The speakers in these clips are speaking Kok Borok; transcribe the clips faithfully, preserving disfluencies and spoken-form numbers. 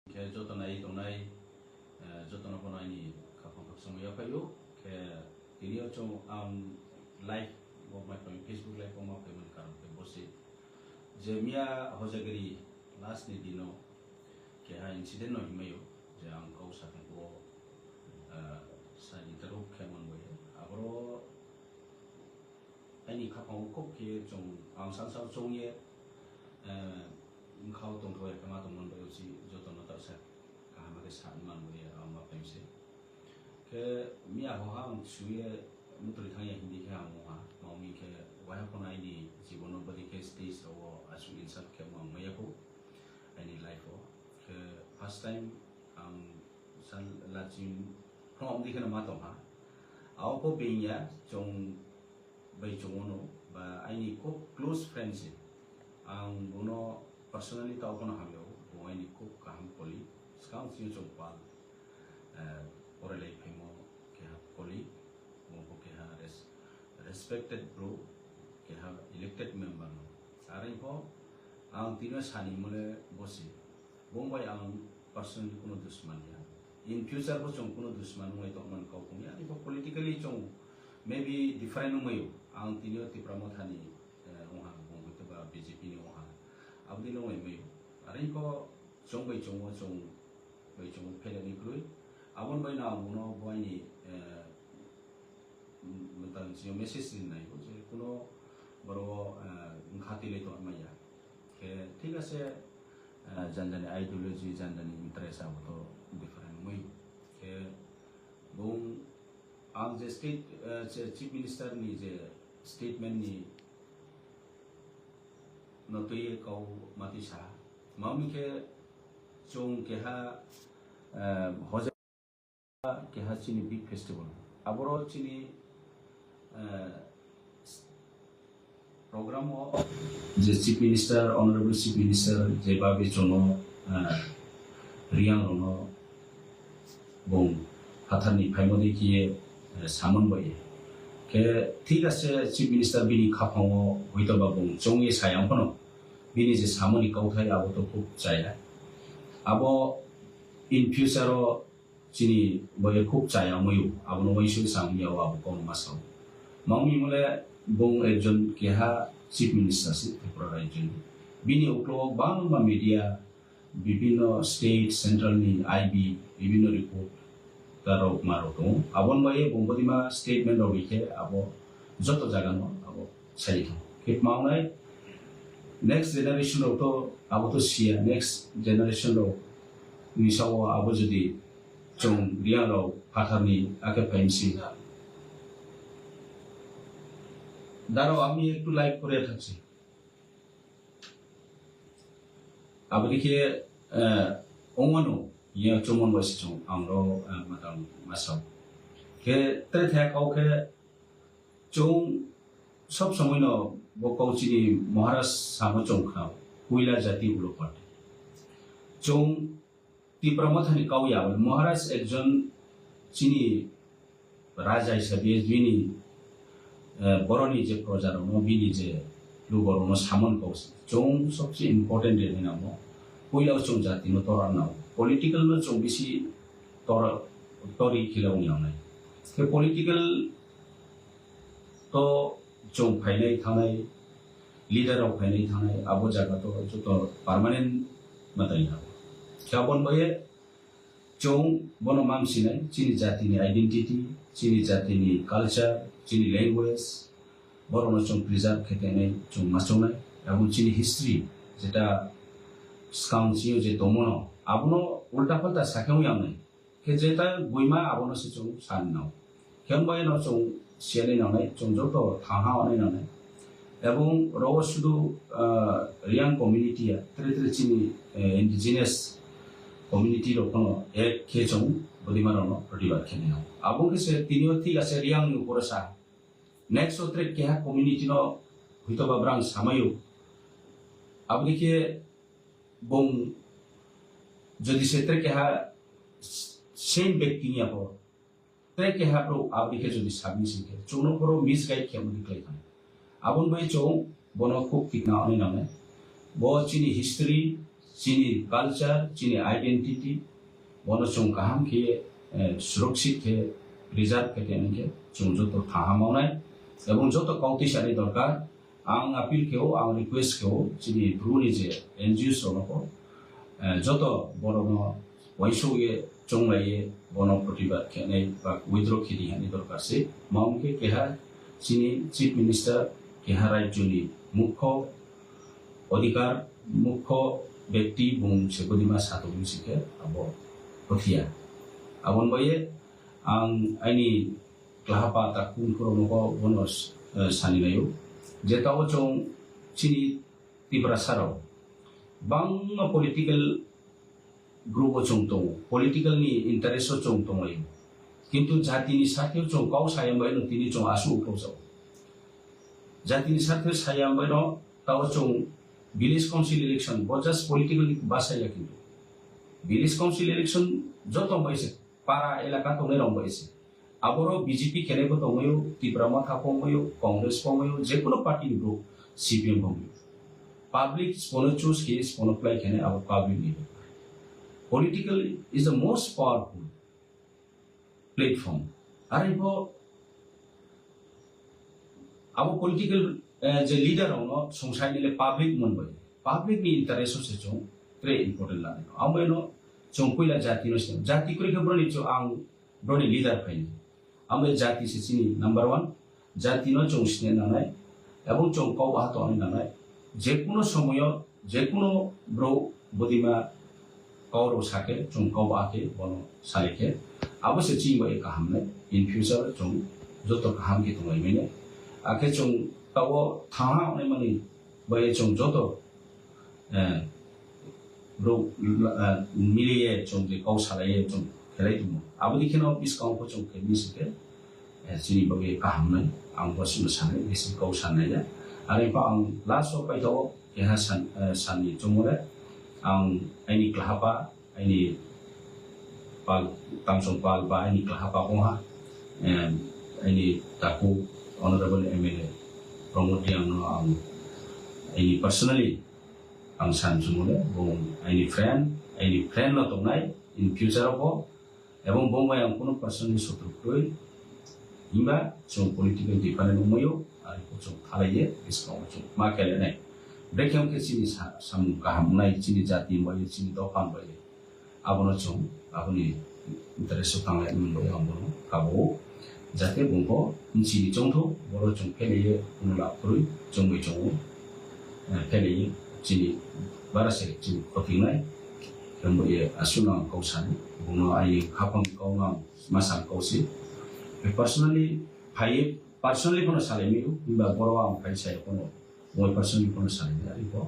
Khe joto nai tongnai, eh, jotono bono aini khaphang khakchangma yaphaio. Khe tini o chwng ang live bo ma phaimani, Facebook live bo ma phaimani karon khe bo se je miya Hojagiri last ni dino keha incident no hinmaio, je ang kok sakha bo, eh, sa interview khe manbai. Aboro aini khapang o kok khe chwng ang sal sal chwng ye, eh, wngkha o tongthok ya khe ma tongmani bai usi jotono taksa kaham khe sa manbai ang ma phaimse. Khe miya ho ha ang suye mutri thang ya hindi khe ang wngha, ma wngwi khe waiha phano aini jibono bwdwi khe stage rogo aswk insult khe wng maya kho aini life o. Khe first time ang sal lachim phano amdi kheno ma tongha. Abo pho being ya chwng bai chwng ono ba aini kok close friend se. Ang bono personally tao phano hamya o, bo aini kok kaham colleague. Swkang sini chwng pal, eh, porelai phaimo keha colleague, bo bo keha res-, respected bro, keha elected member no. Arwi pho ang tino sani mole bosi. Bo bai ang personally kuno dusman ya. In future bo chwng kuno dusman wngwi tongmani kok wngya. Ani bo politically chwng maybe different wngwi o. Ang tini o Tipra Motha ni, eh, wngha, bo hwnkhe ba B J P ni wngha. Aboni wngwi wngwi o. Arwi pho chwng bai chwng o chwng bai chwng o phelani kwrwi. Aboni bai no ang bono bo aini, eh, mwtang sini message rinai o je kuno boro, eh, wngkha twi lai tongma ya. Khe thik ase, eh, jani jani ideology, jani jani interest abo to different wngwi. Khe bung ang je state, eh, che-, Chief Minister ni je statement ni no twi kau mati sa. Mami khe chwng keha, eh, hoja keha chini big festival. Aboro chini, eh, program o je Chief Minister, Honorable Chief Minister, je babi chwngno, eh, Riyang rokno bung phatharni phaimodi khe, eh, samon bai. Khe thik ase Chief Minister bini khaphango hoito ba bung chongye sayang phano bini je samoni kauthai abo to khub chaya. Abo in future o chini boye khub chaya wngwi o, abono uansuk chang ya o abo kono masa o. Mangmi mole bung ekjon keha Chief Minister si Tripura rajyo ni. Bini uklo o bangma media, bibinno state, central ni I B, bibinno report ta rok ma rok tongo. Abon bai bung bodima statement rok rikhe abo joto jaga no abo sai thang. Khe tma wngnai next generation rok to abo to siya, next generation rok ni sao abo jodi chwng Riyang rok phathar ni akhe phaimsi. Daro ami ektu live kore thakse. Aboni khe, eh, ongmano, ye chumon bai se chwng ang ro, eh, matang masao. Khe tre the kau khe chwng sob somoi no bo kau chini Maharaj samo chwng kha, puila jati ulo party. Chwng Tipra Mothani kau ya, Maharaj ekjon chini raja hisabe bini, eh, boroni je proja rokno, bini je lugo rokno samon kau se. Chwng sobse important de hwnwi namo. Puila chwng jati no tora nao. Political no chwng bisi tora, tori khila wng yang nai. Khe political to chwng phainai thangnai, leader rok phainai thangnai, abo jaga to joto permanent mwtai ha. Khe aboni bagwi chwng bono mamsinai, chini jatini identity, chini jatini culture, chini language, borokno chwng preserve khe tenai chwng machongnai, abo chini history, jeta swkang chini je tongmano, abono ulta palta sakhe wng yang nai. Khe jeta buima abono se chwng san nao. Khe wng bai no chwng siyanai nangnai, chwng joto thangha onai nangnai. Ebong rogo sudu, ah, Riyang community ya, tre tre chini, eh, indigenous community rok phano ek khe chwng bodima rokno protibad khe nai. Abo khe se tini o thik ase Riyang ni upore sa. Next o tre keha community no hwito ba brang samayo. Abo khe bong jodi se tre keha same bag tini abo. Tei keha bro aboni khe jodi sabni sing khe chwngno phoro misguide khe mani klai thang. Aboni bai chwng bono khub tikna ani nangnai. Bo chini history, chini culture, chini identity, bono chwng kaham khe, eh, surakshit khe, preserve khe tongmani khe chwng joto thaha mawnai, ebong joto kautwi sani dorkar. Ang appeal khe-o, ang request khe-o, chini Bru ni je N G Os rokno, eh, joto borokno uansukye, chonglaiye, bono protibad khenai ba withdraw khedi hwnwi dorkar se. Mao hwnkhe keha chini Chief Minister, keha rajyoni mukho odhikar, mukho bekti bung se bodima satokni sikhe abo hothia. Aboni baye ang aini klahapa takung khoroknokho bono, eh, sani laio. Je tao chwng chini Tiprasa rok bangma political group o chwng tongo, political ni interest o chwng tonglaio. Kintu jati ni sakhe o chwng kau saya bai no tini chwng asu ukhok jago. Jati ni sakhe saya bai no tao chwng village council election bo just political ni basa ya kintu. Village council election joto bai se para elaka tongnai rok bai se. Aboro B J P khenai bo tongmaio, Tipra Motha pongmaio, Congress pongmaio, jekunu party ni bwrwi C P M pongmaio. Public spono choose khe spono play khenai abo public ni. Political is the most powerful platform. Are bo abo political, eh, je leader rokno songsainile public mon bai. Public ni interest o se chwng tre important lani. Amo eno chwng puila jati no sini. Jati kwrwi khe boroni chwng ang boroni leader phaini. Amo jati se chini number one. Jati no chwng sini nanai. Ebong chwng kok baha tongni nanai. Jekuno somoyo, jekuno bro bodima kau rok sake, chwng kau ba khe, bono sale khe, abo se chini bai kaham nai, in future chwng joto kaham khe tonglai mani. Akhe chwng tao thaha onai mani bai chwng joto, eh, bro, eh, miliye chwng je kau salaiye chwng khelai tongo. Abo di kheno buskang pho chwng khe misi khe, eh, chini bagwi kaham nai, ang bo chwngno sanai, bisi kau sanai ya. Are pha ang last o paitao keha san, eh, sanni chongmole, ang aini klahapa, aini pal, tamsong pal ba aini klahapa kongha, em, aini taku Honorable M L A Pramod Reang no ang aini personally ang san chongmole, bo aini friend, aini friend no tongnai in future o bo, ebong bo bai ang kuno personally sotru kwrwi, himba chwng political different wngmaio, ari bo chwng thalaiye, bwskango chwng ma khelenai. Bekhe wngkhe chini sa-, samung kaham wngnai, chini jati bai, chini dopha bai. Abono chwng, aboni interest o tanglai wngwi ang bono kabo. Jate bungbo chini chongtho, boro chwng phelaiye, kuno lab kwrwi, chwngwi chongo. Eh, phelaiye, chini bara se, chini khotingnai. Khe bo ye aswkno ang kok sani, bungno ani khapang kok no ang ma san kok si. Personally phaiwi, personally phano salai mio, himba boro ang phai sai phano, bo personally phano salai mio, ani bo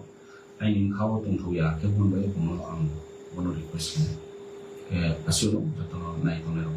aini bwkha o tongthok ya, khe boni bai bungno ang bono request khainai. Khe aswkno jotono nai tongnai.